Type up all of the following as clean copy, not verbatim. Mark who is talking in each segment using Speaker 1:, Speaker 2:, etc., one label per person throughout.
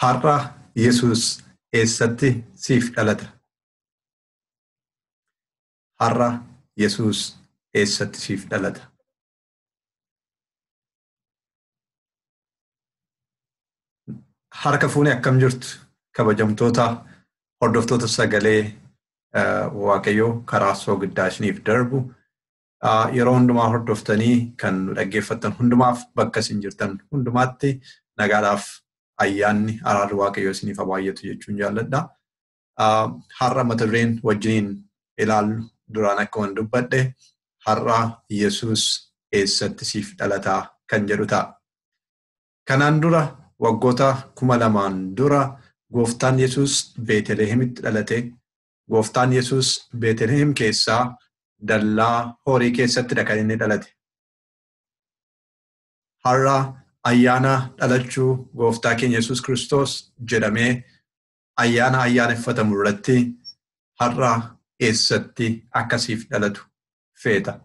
Speaker 1: Har'a Yesuus eessatti siif dhalata? Har'a Yesuus eessatti siif dhalata? Harka fuunee akkam jirtu kabajamtoota hordoftoota sagalee Waaqayyoo karaa soogiddaa isiniif darbu yeroo hundumaa hordoftanii kan nu dhaggeeffattan hundumaaf bakka isin jirtan hundumaatti nagaadhaaf ayyaanni araarri Waaqayyoo isiniif haa baay'atu jechuun jaalladha. Har'a mata dureen wajjiniin ilaallu duraan akkuma dubbadhe har'a Yesuus eessatti siif dhalataa kan jedhu ta'a. Kanaan dura waggoota 2000 dura gooftaan Yesuus Beetelihemitti dhalate. Gooftaan Yesuus Beetelihem keessaa dallaa horii keessattidha kan inni dhalate. Har'a ayyaana dhalachuu gooftaa keenya Yesuus Kiristoos jedhamee ayyaana ayyaaneffatamu irratti har'a eessatti akkasiif dhalatu feeta.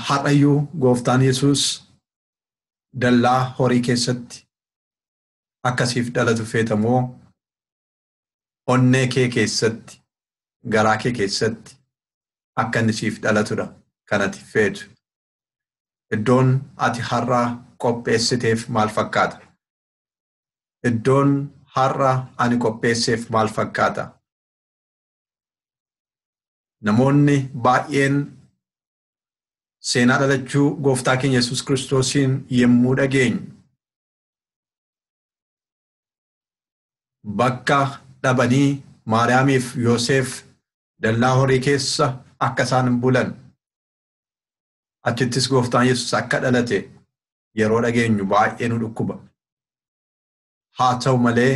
Speaker 1: Har'ayyuu gooftaan Yesuus dallaa horii keessatti akkasiif dhalatu feetamoo onnee kee keessatti garaa kee keessatti akka inni siif dhalatudha kan ati feetu. Iddoon ati har'a qopheessiteef maal fakkaata? Iddoon har'a ani qopheesseef maal fakkaata? Namoonni baay'een seenaa dhalachuu gooftaa keenya Yesuus Kiristoosiin yemmuu dhageenyu bakka dhabanii Maariyaamiif Yoosef dallaa horii keessa akka isaan bulan achittis gooftaan Yesuus akka dhalate yeroo dhageenyu baay'ee nu dhukkuba. Haa ta'u malee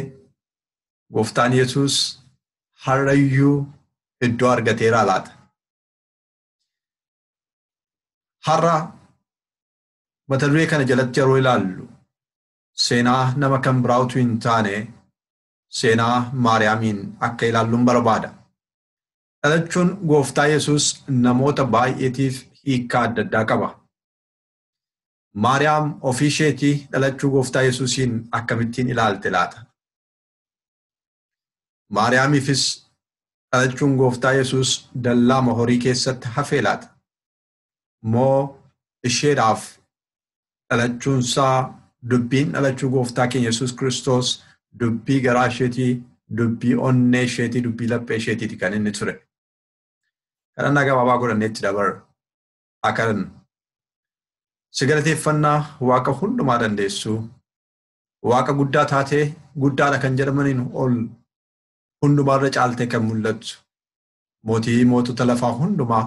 Speaker 1: gooftaan Yesuus har'ayyuu iddoo argateeraa laata? Har'a mata duree kana jalatti yeroo ilaallu seenaa nama kan biraa utuu hin taane seenaa Maariyaamiin akka ilaalluun barbaada. Dhalachuun gooftaa Yesuus namoota baay'eetiif hiikkaa adda addaa qaba. Maariyaam ofii isheetii dhalachuu gooftaa Yesuusiin akkamittiin ilaalte laata? Maariyaamiifis dhalachuun gooftaa Yesuus dallaama horii keessatti hafee laata? Moo isheedhaaf dhalachuunsaa dubbiin dhalachuu gooftaa keenya Yesuus Kiristoos dubbii garaa isheetii, dubbii onnee isheetii, dubbii laphee isheetiiti kan inni ture. Kadhannaa gabaabaa godhannee itti dabarra. Akkan si galateeffannaa Waaqa hundumaa dandeessu, Waaqa guddaa taatee guddaadha kan jedhamaniin ol hundumaarra caaltee kan mul'attu, mootii mootota lafaa hundumaa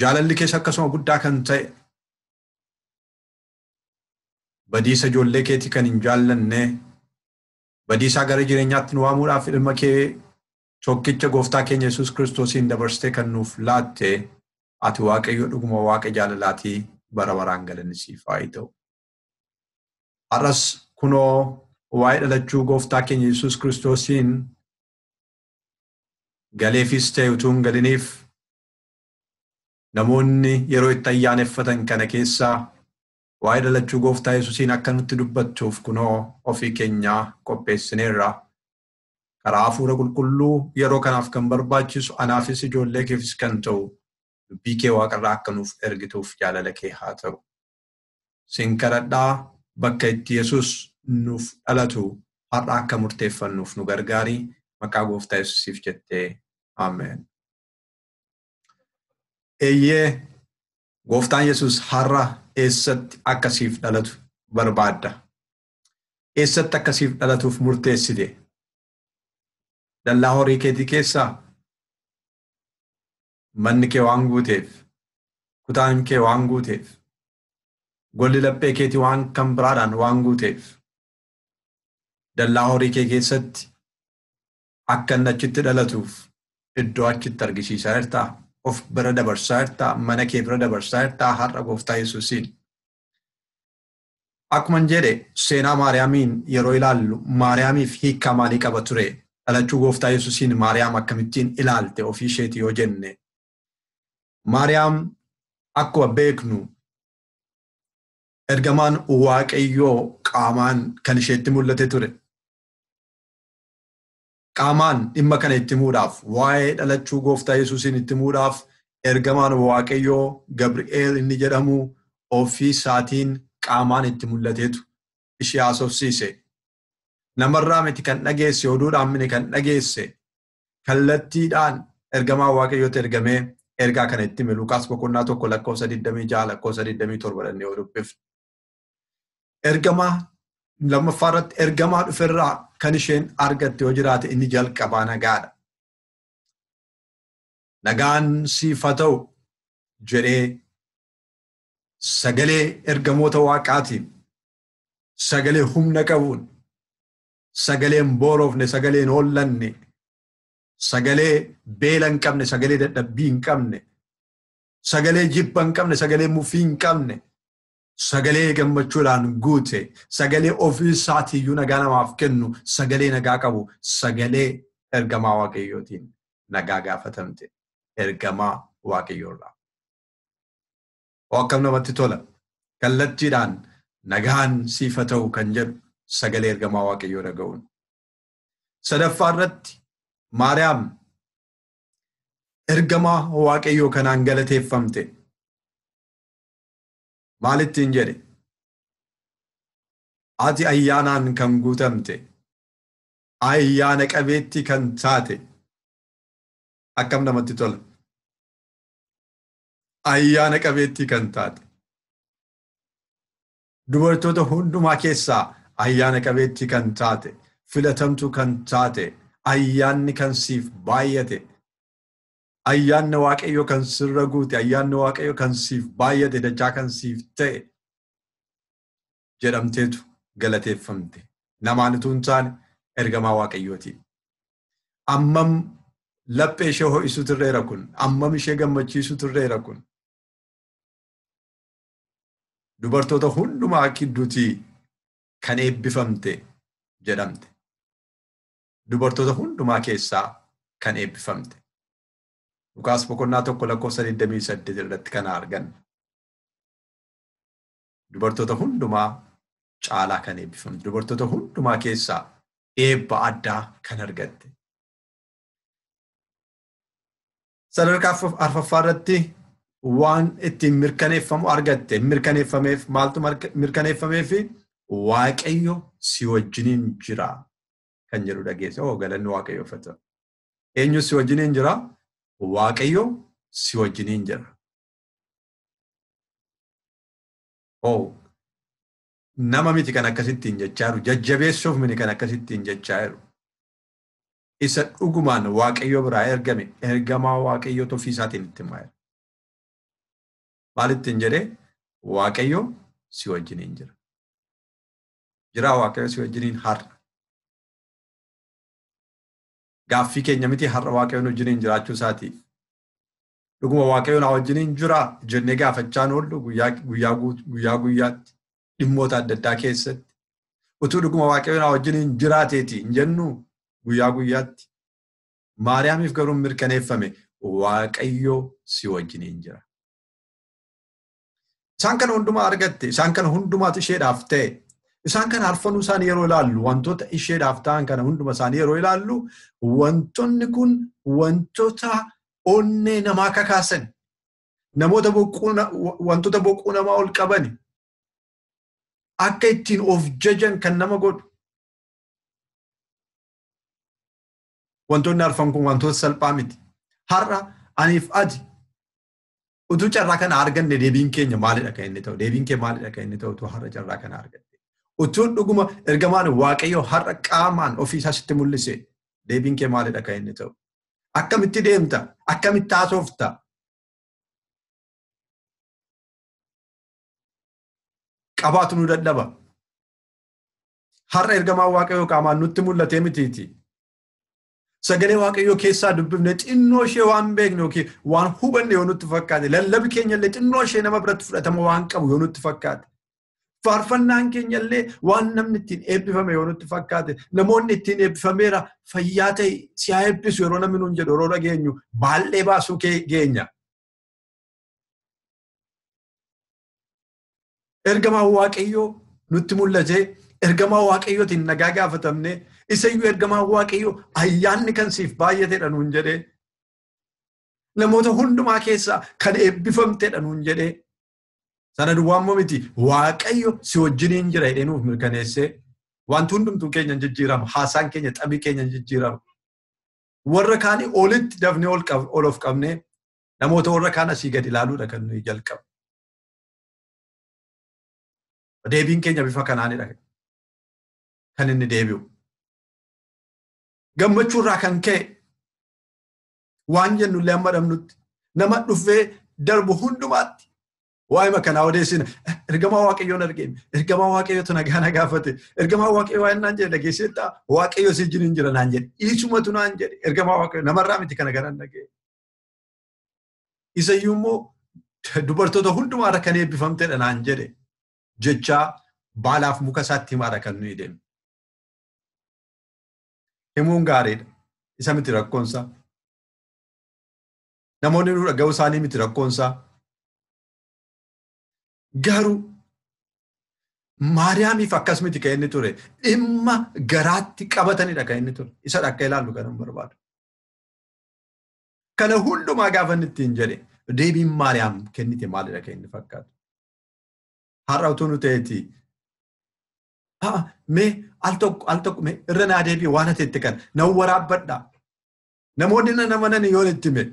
Speaker 1: jaalalli keessa akkasuma guddaa kan ta'e badiisa ijoollee keetii kan hin jaallanne badiisaa gara jireenyaatti nu waamuudhaaf ilma kee tokkicha gooftaa keenya Yesuus Kiristoosiin dabarsitee kan nuuf laatte ati Waaqayyo dhuguma Waaqa jaalalaatii bara baraan galanni siif haa ta'u. Har'as kunoo waa'ee dhalachuu gooftaa keenya Yesuus Kiristoosiin galeefis ta'e utuu hin galiniif namoonni yeroo itti ayyaaneffatan kana keessaa waa'ee dhalachuu gooftaa Yesuusiin akka nutti dubbattuuf kunoo ofii keenyaa qopheessineerra. Karaa hafuura qulqulluu yeroo kanaaf kan barbaachisu anaafis ijoollee keefis kan ta'u dubbii kee waaqarraa akka nuuf ergituuf jaalala kee haa ta'u. Sin kadhadhaa bakka itti Yesuus nuuf dhalatu har'a akka murteeffannuuf nu gargaari. Maqaa gooftaa Yesuusiif jettee Ameen. Eeyyee gooftaan Yesuus har'a eessatti akka siif dhalatu barbaadda? Eessatti akka siif dhalatuuf murteessite? Dallaa horii keetii keessaa? Manni kee waan guuteef, kutaan kee waan guuteef, golli laphee keetii waan kan biraadhaan waan guuteef, dallaa horii kee keessatti akka inni achitti dhalatuuf iddoo achitti argisiisaa jirtaa? Of bira dabarsaa jirtaa? Mana kee bira dabarsaa jirtaa? Har'a gooftaa Yesuusiin. Akkuma jedhe seenaa Maariyaamiin yeroo ilaallu Maariyaamiif hiikkaa maalii qaba ture? Dhalachuu gooftaa Yesuusiin Maariyaam akkamittiin ilaalte ofii isheetii yoo jenne? Maariyaam akkuma beeknu Ergamaan Waaqayyoo qaamaan kan isheetti mul'ate ture. Qaamaan dhimma kana itti himuudhaaf, waa'ee dhalachuu gooftaa Yesuusiin itti himuudhaaf ergamaan Waaqayyoo Gabri'eel inni jedhamu ofii isaatiin qaamaan itti mul'ateetu ishee haasofsiise. Namarraa miti kan dhageesse, oduudhaan miti kan dhageesse, kallattiidhaan ergamaan Waaqayyootti ergamee ergaa kana itti hime. Luqaas boqonnaa 1 lakkoofsa 26 lakkoofsa 27 dhannee yoo dubbifne. Ergamaa lammaffaa irratti ergamaa dhuferraa kan isheen argatte yoo jiraate inni jalqabaa nagaadha. Nagaan siif haa ta'u jedhee sagalee ergamoota waaqaatiin, sagalee humna qabuun, sagalee hin booroofne, sagalee hin hoollanne, sagalee beela hin qabne, sagalee dadhabbii hin qabne, sagalee jibba hin qabne, sagalee mufii hin qabne, sagalee gammachuudhaan guute, sagalee ofii isaatiiyyuu nagaa namaaf kennu, sagalee nagaa qabu, sagalee ergamaa Waaqayyootiin nagaa gaafatamte, ergamaa Waaqayyoorraa. Akkam namatti tola! Kallattiidhaan nagaan siif haa ta'u kan jedhu sagalee ergamaa Waaqayyoo dhaga'uun. Sadaffaa irratti Maariyaam ergamaa Waaqayyoo kanaan galateeffamte. Maalittiin jedhe? Ati ayyaanaan kan guutamte, ayyaana qabeettii kan taate, akkam namatti tola! Ayyaana qabeettii kan taate. Dubartoota hundumaa keessaa ayyaana qabeettii kan taate, filatamtuu kan taate, ayyaanni kan siif baay'ate, ayyaanni Waaqayyoo kan sirra guute, ayyaanni Waaqayyoo kan siif baay'ate, dachaa kan siif ta'e jedhamteetu galateeffamte. Namaan utuu hin taane ergamaa Waaqayyootiin. Ammam laphee ishee ho'isu turreera kun, ammam ishee gammachiisu turreera kun. Dubartoota hundumaa gidduutii kan eebbifamte jedhamte. Dubartoota hundumaa keessaa kan eebbifamte. Luqaas boqonnaa 1 lakkoofsa 28 irratti kana arganna. Dubartoota hundumaa caalaa kan eebbifamte. Dubartoota hundumaa keessaa eebba addaa kan argatte. Sadarkaa arfaffaa irratti waan ittiin mirkaneeffamu argatte. Mirkaneeffameef maaltu mirkaneeffameefi? Waaqayyo si wajjiniin jira kan jedhu dhageesse. Oo, galanni Waaqayyoof haa ta'u. Eenyu si wajjiniin jira? Waaqayyo si wajjiniin jira. Oo, nama miti kan akkasittiin jechaa jiru, jajjabeessuuf miti kan akkasittiin jechaa jiru. Isa dhugumaan Waaqayyo biraa ergame, ergamaa Waaqayyootu ofii isaatiin itti himaa jira. Maalittiin jedhee? Waaqayyo si wajjiniin jira. Jiraa Waaqayyo si wajjiniin har'a. Gaaffii keenya miti har'a Waaqayyoon wajjiniin jiraachuu isaatiif. Dhuguma Waaqayyoon haa wajjiniin jira jennee gaafachaa oollu guyyaa guyyaa guyyaatti dhimmoota adda addaa keessatti. Utuu dhuguma Waaqayyoon haa wajjiniin jiraateeti hin jennu guyyaa guyyaatti. Maariyaamiif garuu mirkaneeffame Waaqayyo si wajjiniin jira. Isaan kana hundumaa argatte, isaan kana hundumaatu isheedhaaf ta'e. Isaan kana arfanuu isaanii yeroo ilaallu, wantoota isheedhaaf ta'an kana hunduma isaanii yeroo ilaallu, wantoonni kun wantoota onnee namaa kakaasan, namoota wantoota boquu namaa ol qaban, akka ittiin of jajan kan nama godhu. Wantoonni arfan kun wantoota salphaa miti. Har'a aniif ati utuu carraa kana arganne deebiin keenya maalidha kan inni ta'u? Deebiin kee maalidha kan inni ta'u utuu har'a carraa kana arganne? Utuu dhuguma ergamaan Waaqayyoo har'a qaamaan ofii isaa sitti mul'ise deebiin kee maalidha kan inni ta'u? Akkamitti deemta? Akkamitti haasofta? Qabaatu nu dadhaba. Har'a ergamaan Waaqayyoo qaamaan nutti mul'atee mitiiti. Sagalee Waaqayyoo keessaa dubbifne xinnoo ishee waan beekne yookiin waan hubanne yoo nutti fakkaate, lallabi keenya illee xinnoo ishee nama biratti fudhatama waan qabu yoo nutti fakkaate, faarfannaan keenya illee waan namni ittiin eebbifame yoo nutti fakkaate, namoonni ittiin eebbifameera fayyaa ta'e si haa eebbisu yeroo namni nuun jedhu yeroo dhageenyu baal'ee baasuu geenya. Ergamaan Waaqayyoo nutti mul'atee ergamaa Waaqayyootiin nagaa gaafatamne isayyuu ergamaa Waaqayyoo ayyaanni kan siif baay'ateedha nuun jedhee namoota hundumaa keessaa kan eebbifamteedha nuun jedhee sana duwwaa immoo miti Waaqayyo si wajjiniin jira jedhee nuuf mirkaneessee wanti hundumtuu keenya hin jijjiirama, haasaan keenya xabii keenya hin jijjiirama. Warra kaanii olitti dafnee ol of qabnee namoota warra kaan asii gad ilaaluudha kan nuyi jalqabnu. Deebiin keenya bifa kanaanidha kan inni deebi'u. Gammachuurraa kan ka'e waan jennullee amma dhabnutti nama dhufee darbu hundumaatti waa'ima kanaa odeessina. Ergamaa Waaqayyoon argee, ergamaa Waaqayyootu nagaa na gaafate, ergamaa Waaqayyoo waan naan jedhe dhageesseettaa, Waaqayyo si wajjin jira naan jedhe, isumatu naan jedhe, ergamaa Waaqayyoo namarraa miti kana garan dhaga'e. Isayyuu immoo dubartoota hundumaarra kan eebbifamtedha naan jedhe jechaa baalaaf muka isaatti himaadha kan nuyi deemnu. Himuun gaariidha. Isa miti rakkoonsaa. Namoonni nu dhaga'uu isaanii miti rakkoonsaa. Garuu Maariyaamiif akkas miti kan inni ture. Dhimma garaatti qabatanidha kan inni ture. Isa akka ilaallu kan barbaadu. Kana hundumaa gaafa inni ittiin jedhe deebiin Maariyaam kennite maalidha kan inni fakkaatu. Har'a utuu nu ta'eeti. Mee al tokko mee irra naa deebi'e waan ati itti kan nan waraabbadha. Namoonni na amanan yoon itti hime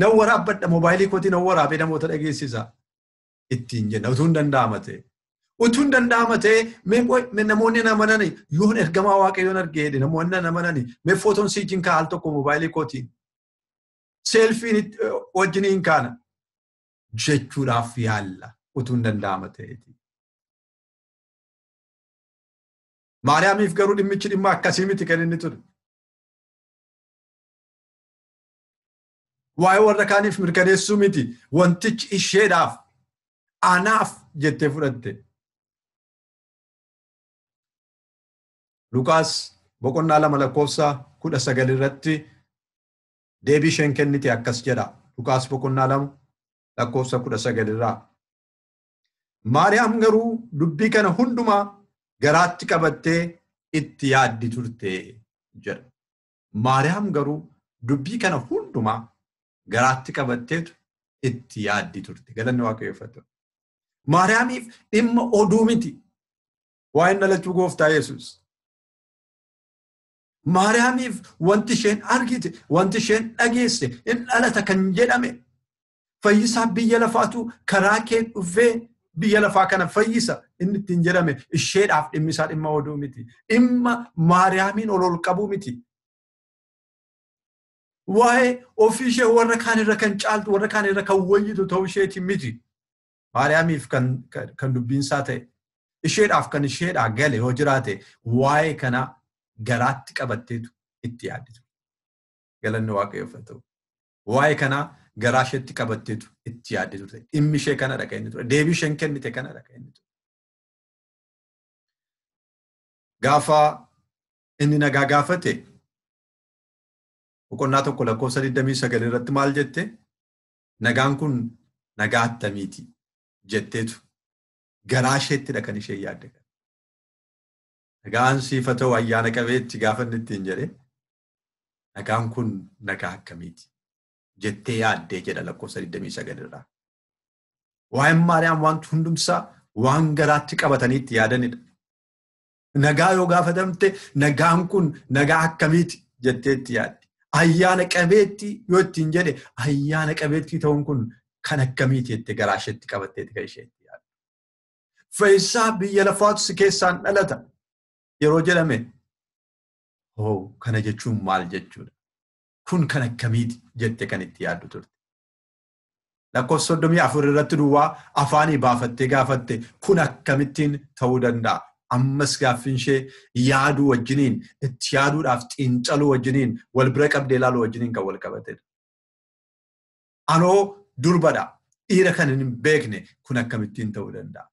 Speaker 1: nan waraabbadha moobaayilii kootii nan waraabee namoota dhageessisa ittiin jenna utuu hin danda'ama ta'e. Utuu hin danda'ama ta'e mee namoonni na amanan yoon ergamaa Waaqayyoon argee namoonni na amanan mee footoon siijiin ka'a al tokko moobaayilii kootiin seelfiin wajjiniin kaana jechuudhaaf yaalla utuu hin danda'ama ta'eeti. Maariyaamiif garuu dhimmichi dhimma akkasii miti kan inni ture. Waa'ee warra kaaniif mirkaneessuu miti wantichi isheedhaaf anaaf jettee fudhatte. Luqaas boqonnaa 2 lakkoofsa 19 irratti deebii isheen kennite akkas jedha. Luqaas boqonnaa 2 lakkoofsa 19 irraa. Maariyaam garuu dubbii kana hundumaa garaatti qabattee itti yaaddi turte jedha. Maariyaam garuu dubbii kana hundumaa garaatti qabatteetu itti yaaddi turte. Galanni Waaqayyoof haa ta'u. Maariyaamiif dhimma oduu miti. Waa'een dhalachuu gooftaa Yesuus. Maariyaamiif wanti isheen argite, wanti isheen dhageesse, in dhalata kan jedhame fayyisaa biyya lafaatu karaa kee dhufee biyya lafaa kana fayyisa inni ittiin jedhame isheedhaaf dhimmi isaa dhimma oduu miti. Dhimma Maariyaamiin ol qabuu miti. Waa'ee ofii ishee warra kaan irra kan caaltu, warra kaan irra kan wayyitu ta'uu isheeti miti. Maariyaamiif kan dubbiinsaa ta'e, isheedhaaf kan isheedhaa gale yoo jiraate waa'ee kana garaatti qabatteetu itti yaadditu. Galanni Waaqayyoof haa ta'u. Waa'ee kana garaa isheetti qabatteetu itti yaaddi turte. Dhimmi ishee kanadha kan inni ture. Deebii isheen kennite kanadha kan inni ture. Gaafa inni nagaa gaafate boqonnaa 1 lakkoofsa 29 irratti maal jette? Nagaan kun nagaa attamiiti jetteetu garaa isheettidha kan isheen yaadde. Nagaan siif haa ta'u ayyaana qabeetti gaafa inni ittiin jedhe nagaan kun nagaa akkamiiti jettee yaaddee jedha lakkoofsa 29 irraa. Waa'een Maariyaam wanti hundumsaa waan garaatti qabatanii itti yaadanidha. Nagaa yoo gaafatamte nagaan kun nagaa akkamiiti jettee itti yaaddi. Ayyaana qabeetti yoo ittiin jedhe ayyaana qabeettii ta'uun kun kan akkamiiti jettee garaa isheetti qabatteeti kan ishee itti yaaddu. Fayyisaa biyya lafaatu si keessaan dhalata yeroo jedhame hoo kana jechuun maal jechuudha? Kun kan akkamiiti jettee kan itti yaaddu turte. Lakkoofsa 34 irratti duwwaa afaanii baafattee gaafatte kun akkamittiin ta'uu danda'a? Ammas gaaffiin ishee yaaduu wajjiniin itti yaaduudhaaf xiinxaluu wajjiniin wal bira qabdee ilaaluu wajjiniin kan wal qabatedha. Anoo durbadha. Dhiira kan hin beekne kun akkamittiin ta'uu danda'a?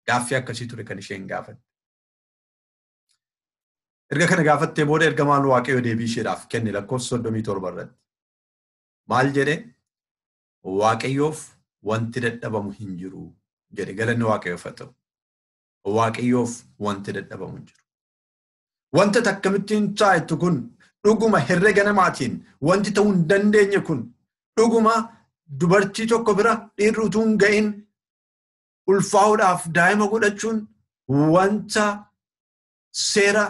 Speaker 1: Gaaffii akkasii ture kan isheen gaafatte. Erga kana gaafattee booda ergamaan Waaqayyoo deebii isheedhaaf kenne lakkoofsa 37 irratti. Maal jedhe? Waaqayyoof wanti dadhabamu hin jiru jedhe. Galanni Waaqayyoof haa ta'u. Waaqayyoof wanti dadhabamu hin jiru. Wanta akkamittiin taa'ettu kun dhuguma herrega namaatiin wanti ta'uu hin dandeenye kun dhuguma dubartii tokko bira dhiirri utuu hin ga'in ulfaa'uudhaaf daa'ima godhachuun wanta seera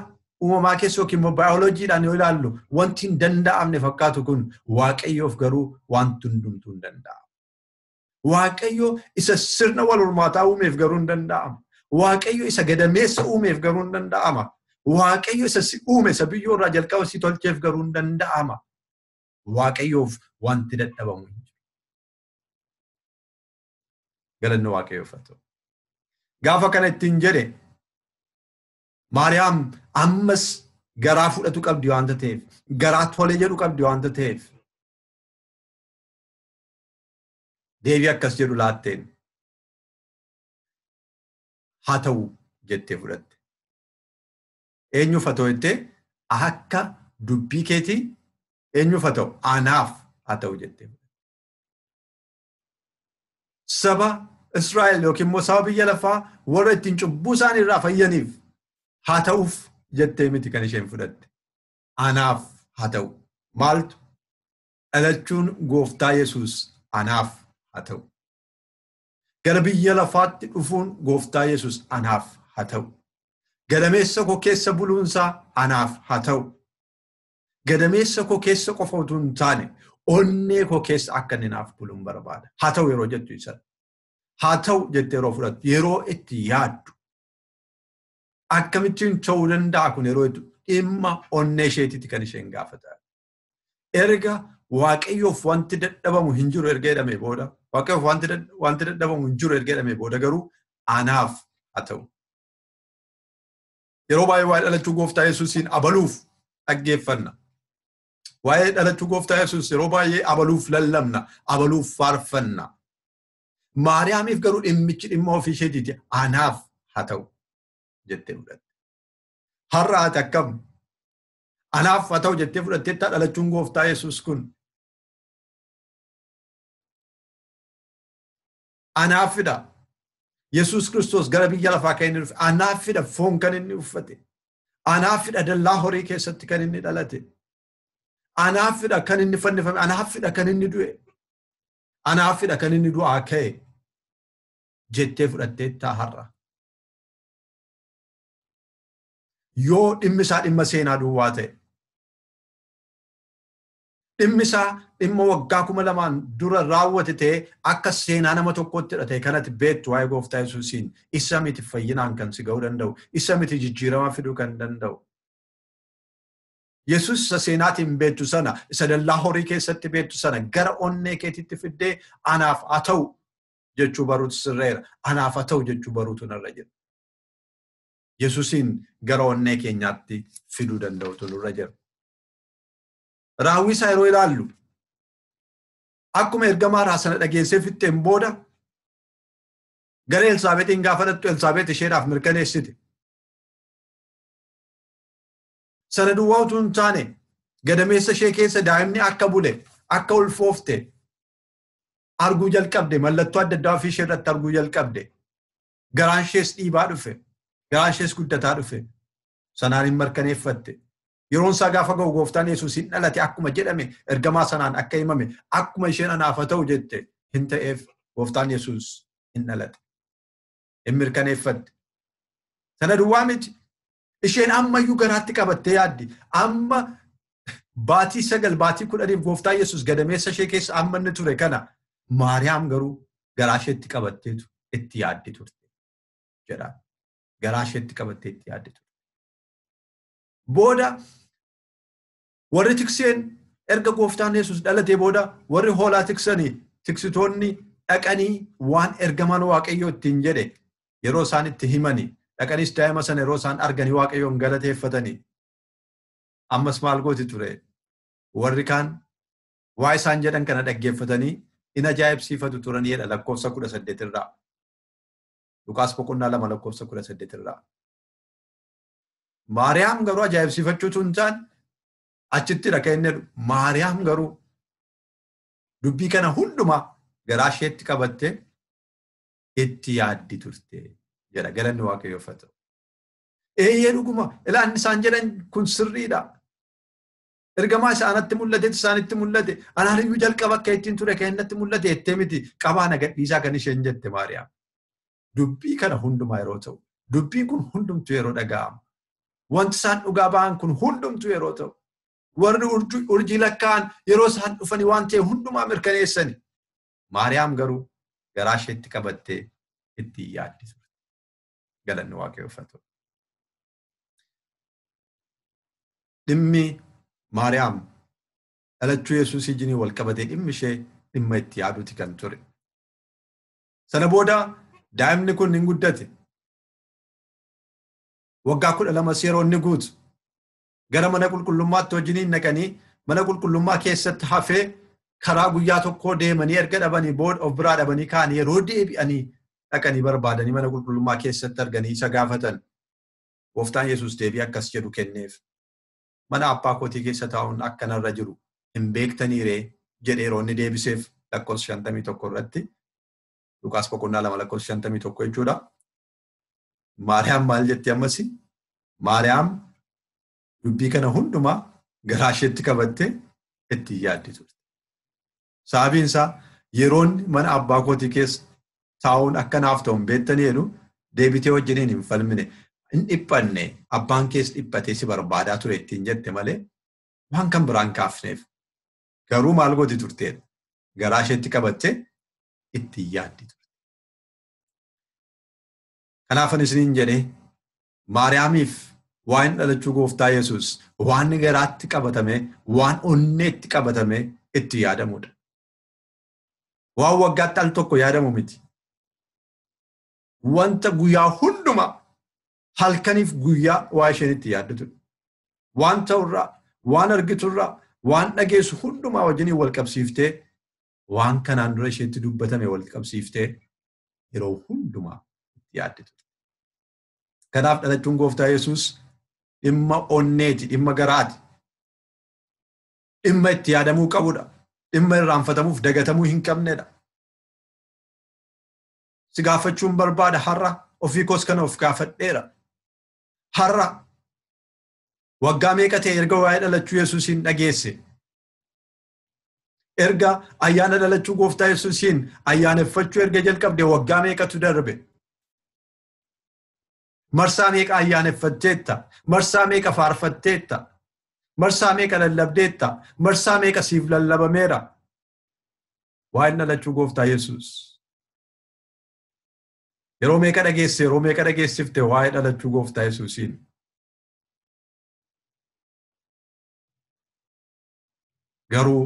Speaker 1: uumamaa keessa yookiin immoo baayoloojiidhaan yoo ilaallu wanti hin danda'amne fakkaatu kun Waaqayyoof garuu wanti hundumtuu hin danda'amu. Waaqayyo isa sirna wal hormaataa uumeef garuu hin danda'ama. Waaqayyo isa gadameessa uumeef garuu hin danda'ama. Waaqayyo isa si uume isa biyyoo irraa jalqaba si tolcheef garuu hin danda'ama. Waaqayyoof wanti dadhabamu hin jiru. Galanni Waaqayyoof haa ta'u. Gaafa kana ittiin jedhe Maariyaam ammas garaa fudhatu qabdi waanta ta'eef, garaa tole jedhu qabdi waanta ta'eef deebii akkas jedhu laatteen haa ta'u jettee fudhatte. Eenyuuf haa ta'u jettee akka dubbii keetii eenyuuf haa ta'u anaaf haa ta'u jettee fudhatte. Saba Israa'el yookiin immoo saba biyya lafaa warra ittiin cubbuu isaanii irraa fayyaniif haa ta'uuf jettee miti kan isheen fudhatte. Anaaf haa ta'u. Maaltu dhalachuun gooftaa Yesuus anaaf haa ta'u. Gara biyya lafaatti dhufuun gooftaa Yesuus anaaf haa ta'u. Gadameessa koo keessa buluunsaa anaaf haa ta'u. Gadameessa koo keessa qofa utuu hin taane onnee koo keessa akka inni naaf buluun barbaada. Haa ta'u yeroo jettu isa. Haa ta'u jettee yeroo fudhattu, yeroo itti yaaddu. Akkamittiin ta'uu danda'a kun yeroo jettu dhimma onnee isheetitti kan isheen gaafata. Erga Waaqayyoof wanti dadhabamu hin jiru erga jedhamee booda, Waaqayyoof wanti dadhabamu hin jiru erga jedhamee booda garuu anaaf haa ta'u. Yeroo baay'ee waa'ee dhalachuu gooftaa Yesuusiin abaluuf dhaggeeffanna. Waa'ee dhalachuu gooftaa Yesuus yeroo baay'ee abaluuf lallabna, abaluuf faarfanna. Maariyaamiif garuu dhimmichi dhimma ofii isheetiiti anaaf haa ta'u jettee fudhatte. Har'a ati akkam anaaf haa ta'u jettee fudhatteetta dhalachuun gooftaa Yesuus kun. Anaafidha. Yesuus Kiristoos gara biyya lafaa kan inni dhufe anaafidha foon kan inni uffate. Anaafidha dallaa horii keessatti kan inni dhalate. Anaafidha kan inni fannifame. Anaafidha kan inni du'e. Anaafidha kan inni du'aa ka'e jettee fudhatteetta har'a. Yoo dhimmi isaa dhimma seenaa duwwaa ta'e, dhimmi isaa dhimma waggaa 2000 dura raawwate ta'e akka seenaa nama tokkootti ta'e kanatti beektu waa'ee gooftaa Yesuusiin isa miti fayyinaan kan si ga'uu danda'u, isa miti jijjiirama fiduu kan danda'u. Yesuus isa seenaatiin beektu sana, isa dallaa horii keessatti beektu sana gara onnee keetitti fiddee anaaf haa ta'u jechuu baruutu sirreera. Anaaf haa ta'u jechuu baruutu narra jira. Yesuusiin gara onnee keenyaatti fiduu danda'utu nurra jira. Raawwii isaa yeroo ilaallu akkuma ergamaa irraa sana dhageessee fixxeen booda gara Elsaabeexiin gaafa dhattu Elsaabeex isheedhaaf mirkaneessite. Sana duwwaa utuu hin taane gadameessa ishee keessa daa'imni akka bule, akka ulfoofte arguu jalqabde, mallattoo adda addaa ofii ishee irratti arguu jalqabde. Garaan ishees dhiibaa dhufe, garaan ishees guddataa dhufe. Sanaan hin mirkaneeffatte. Yeroon isaa gaafa ga'u gooftaan Yesuus hin dhalate akkuma jedhame ergamaa sanaan akka himame akkuma isheen anaaf haa ta'u jette hin ta'eef gooftaan Yesuus hin dhalate. Hin mirkaneeffatte. Sana duwwaa miti. Isheen ammayyuu garaatti qabattee yaaddi. Amma baatii 9 baatii 10 gooftaan Yesuus gadameessa ishee keessa amma inni ture kana Maariyaam garuu garaa isheetti qabatteetu itti yaaddi turte jedha. Garaa isheetti qabattee itti yaaddi turte. Booda warri tikseen erga gooftaan Yesuus dhalatee booda warri hoolaa tiksanii tiksitoonni dhaqanii waan ergamaan Waaqayyoo ittiin jedhe yeroo isaan itti himanii dhaqaniis daa'ima sana yeroo isaan arganii Waaqayyoon galateeffatanii ammas maal gooti ture warri kaan waa isaan jedhan kana dhaggeeffatanii in ajaa'ibsiifatu turan jedha lakkoofsa 18 irraa. Luqaas boqonnaa 2 lakkoofsa 18 irraa. Maariyaam garuu ajaa'ibsiifachuutu hin taane achitti dhaqee inni jedhu Maariyaam garuu dubbii kana hundumaa garaa isheetti qabattee itti yaaddi turte jedha. Galanni Waaqayyoof haa ta'u. Eeyyee dhuguma ilaan isaan jedhan kun sirriidha. Ergamaa isaanatti mul'atetti isaanitti mul'ate. Anaaniyyuu jalqaba akka ittiin ture kan innatti mul'ate jettee miti qabaa na gadhiisaa kan isheen jette Maariyaam. Dubbii kana hundumaa yeroo ta'u, dubbiin kun hundumtuu yeroo dhaga'amu, wanti isaan dhugaa ba'an kun hundumtuu yeroo ta'u, warri urjii lakkaa'an yeroo isaan dhufanii waan ta'e hundumaa mirkaneessani. Maariyaam garuu garaa isheetti qabattee ittiin yaaddi turte. Galanni Waaqayyoof haa ta'u. Dhimmi Maariyaam dhalachuu Yesuus wajjin wal qabatee dhimmi ishee dhimma itti yaaduuti kan ture. Sana booda daa'imni kun hin guddate. Waggaa 12 yeroo inni guutu gara mana qulqullummaatti wajjiniin naqanii mana qulqullummaa keessatti hafee karaa guyyaa tokkoo deemanii erga dhabanii booda of biraa dhabanii ka'anii yeroo deebi'anii dhaqanii barbaadanii mana qulqullummaa keessatti arganii isa gaafatan. Gooftaan Yesuus deebii akkas jedhu kenneef. Mana abbaa kootii keessa taa'uun akkanarra jiru hin beektanii ree jedhee yeroo inni deebiseef lakkoofsa 51 irratti Luqaas boqonnaa 2 lakkoofsa 51 jechuudha. Maariyaam maal jetti ammas? Maariyaam dubbii kana hundumaa garaa isheetti qabattee ittiin yaaddi turte. Sababiin isaa yeroon mana abbaa kootii keessa taa'uun akkanaaf ta'u hin beektanii jedhu deebitee wajjiniin hin falmine. Hin dhiphanne abbaan keessa dhiphatee si barbaadaa ture ittiin jette malee waan kan biraan kaafneef. Garuu maal gooti turteedha? Garaa isheetti qabattee ittiin yaaddi turte. Kanaaf ani isiniin jedhee Maariyaamiif waan dhalachuu gooftaa Yesuus waan garaatti qabatame, waan onneetti qabatame itti yaadamudha. Waan waggaatti al tokko yaadamu miti. Wanta guyyaa hundumaa halkaniif guyyaa waa isheen itti yaaddutudha. Waan ta'urraa, waan argiturraa, waan dhageessu hundumaa wajjiniin wal qabsiiftee waan kanaan dura isheetti dubbatame wal qabsiiftee yeroo hundumaa itti yaaddutudha. Kanaaf dhalachuun gooftaa Yesuus dhimma onneeti, dhimma garaati. Dhimma itti yaadamuu qabudha. Dhimma irraanfatamuuf dagatamuu hin qabnedha. Si gaafachuun barbaada har'a ofii koos kana of gaafadheera. Har'a waggaa meeqa ta'e erga waa'ee dhalachuu Yesuusiin dhageesse? Erga ayyaana dhalachuu gooftaa Yesuusiin ayyaaneffachuu erga jalqabde waggaa meeqatu darbe? Marsaa meeqa ayyaaneffatteetta? Marsaa meeqa faarfatteetta? Marsaa meeqa lallabdeetta? Marsaa meeqa siif lallabameera? Waa'een dhalachuu gooftaa Yesuus. Yeroo meeqa dhageesse, yeroo meeqa dhageessifte waa'ee dhalachuu gooftaa Yesuusiin? Garuu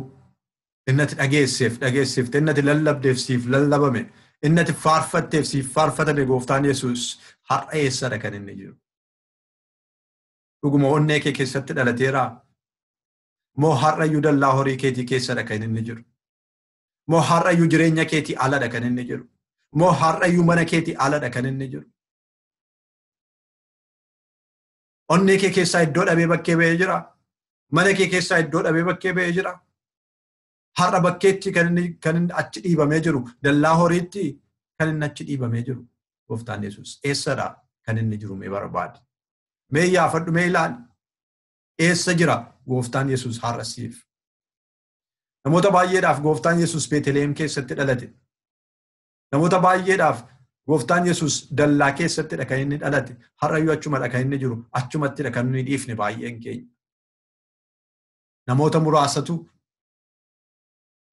Speaker 1: inni ati dhageesseef dhageessifte, inni ati lallabdeef siif lallabame, inni ati faarfatteef siif faarfatame gooftaan Yesuus har'a eessadha kan inni jiru? Dhuguma onnee kee keessatti dhalateeraa? Moo har'ayyuu dallaa horii keetii keessadha kan inni jiru? Moo har'ayyuu jireenya keetii aladha kan inni jiru? Moo har'ayyuu mana keetii aladha kan inni jiru? Onnee kee keessaa iddoo dhabee bakkee ba'ee jira? Mana kee keessaa iddoo dhabee bakkee ba'ee jira? Har'a bakkeetti kan inni achi dhiibamee jiru, dallaa horiitti kan inni achi dhiibamee jiru gooftaan Yesuus eessadha kan inni jiru mee barbaadi. Mee yaafadhu, mee ilaali. Eessa jira gooftaan Yesuus har'a siif? Namoota baay'eedhaaf gooftaan Yesuus Beetlehem keessatti dhalate. Namoota baay'eedhaaf gooftaan Yesuus dallaa keessattidha kan inni dhalate. Har'ayyuu achumadha kan inni jiru. Achumattidha kan nuyi dhiifne baay'een keenya. Namoota muraasatu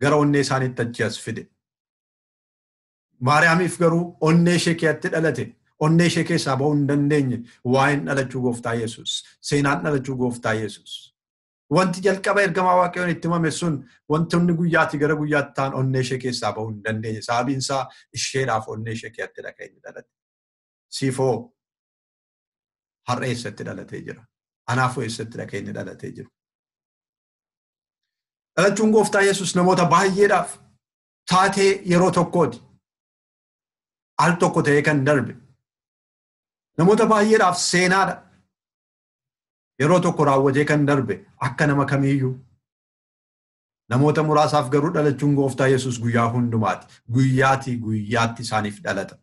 Speaker 1: gara onnee isaaniitti achi as fide. Maariyaamiif garuu onnee ishee keessatti dhalate. Onnee ishee keessaa ba'uu hin dandeenye waa'een dhalachuu gooftaa Yesuus. Seenaan dhalachuu gooftaa Yesuus. Wanti jalqaba ergamaa Waaqayyoon itti himame sun wantoonni guyyaatii gara guyyaatti ta'an onnee ishee keessaa ba'uu hin dandeenye. Sababiin isaa isheedhaaf onnee ishee keessattidha kan inni dhalate. Siifoo har'a eessatti dhalatee jira? Anaafoo eessattidha kan inni dhalatee jiru? Dhalachuun gooftaa Yesuus namoota baay'eedhaaf taatee yeroo tokkooti. Al tokko ta'ee kan darbe. Namoota baay'eedhaaf seenaadha. Yeroo tokko raawwatee kan darbe akka nama kamiiyyuu. Namoota muraasaaf garuu dhalachuun gooftaa Yesuus guyyaa hundumaati. Guyyaatii guyyaatti isaaniif dhalata.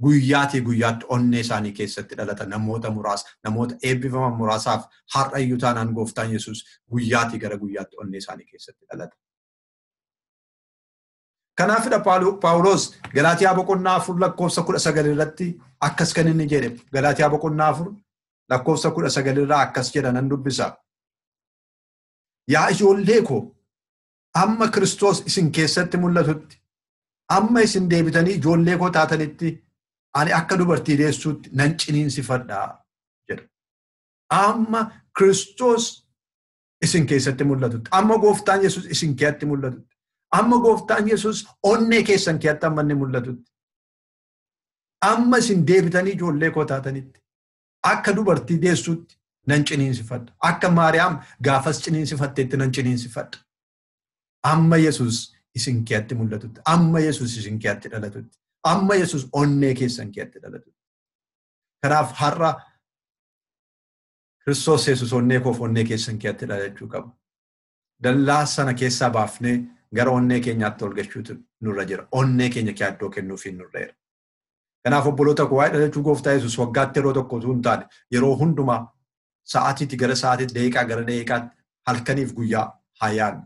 Speaker 1: Guyyaatii guyyaatti onnee isaanii keessatti dhalata namoota muraasa, namoota eebbifaman muraasaaf har'ayyuu taanaan gooftaan Yesuus guyyaatii gara guyyaatti onnee isaanii keessatti dhalata. Kanaafidha Paawulos Galaatiyaa boqonnaa 4 lakkoofsa 19 irratti akkas kan inni jedhe. Galaatiyaa boqonnaa 4 lakkoofsa 19 irraa akkas jedha nan dubbisa. Yaa ijoollee koo, amma Kiristoos isin keessatti mul'atutti, amma isin deebitanii ijoollee koo taatanitti ani akka dubartii deessuutti nan ciniinsifadha jedha. Amma Kiristoos isin keessatti mul'atutti, amma gooftaan Yesuus isin keessatti mul'atutti, amma gooftaan Yesuus onnee keessan keessatti amma inni mul'atutti, amma isin deebitanii ijoollee koo taatanitti akka dubartii deessuutti nan ciniinsifadha. Akka Maariyaam gaafas ciniinsifatteetti nan ciniinsifadha. Amma Yesuus isin keessatti mul'atutti, amma Yesuus isin keessatti dhalatutti, amma Yesuus onnee keessan keessatti dhalatutti. Kanaaf har'a Kiristoos Yesuus onnee koof onnee keessan keessatti dhalachuu qaba. Dallaa sana keessaa baafnee gara onnee keenyaatti ol galchuutu nurra jira. Onnee keenya iddoo kennuufiin nurra jira. Kanaaf obboloota koo, waa'ee dhalachuu gooftaa Yesuus waggaatti yeroo tokko utuu hin taane yeroo hundumaa sa'aatiitti gara sa'aatiitti, daqiiqaa gara daqiiqaatti, halkaniif guyyaa haa yaadnu.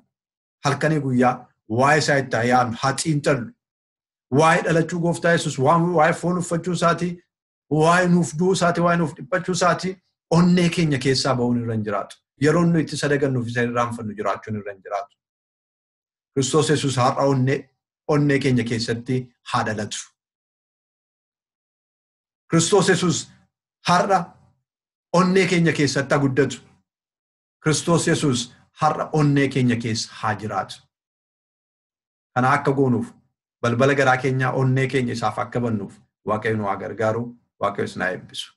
Speaker 1: Halkanii guyyaa waa'ee isaa itti haa yaadnu, haa xiinxallu. Waa'ee dhalachuu gooftaa Yesuus, waa'ee foon uffachuu isaatii, waa'ee nuuf du'uu isaatii, waa'ee nuuf dhiphachuu isaatii onnee keenya keessaa ba'uun irra hin jiraatu. Yeroo nuyi itti sadagannuuf isa irraanfannu jiraachuun irra hin jiraatu. Kiristoos Yesuus har'a onnee keenya keessatti haa dhalatu. Kiristoos Yesuus har'a onnee keenya keessatti haa guddatu. Kiristoos Yesuus har'a onnee keenya keessa haa jiraatu. Kana akka goonuuf balbala garaa keenyaa onnee keenya isaaf akka bannuuf Waaqayyo nu haa gargaaru, Waaqayyo isin haa eebbisu.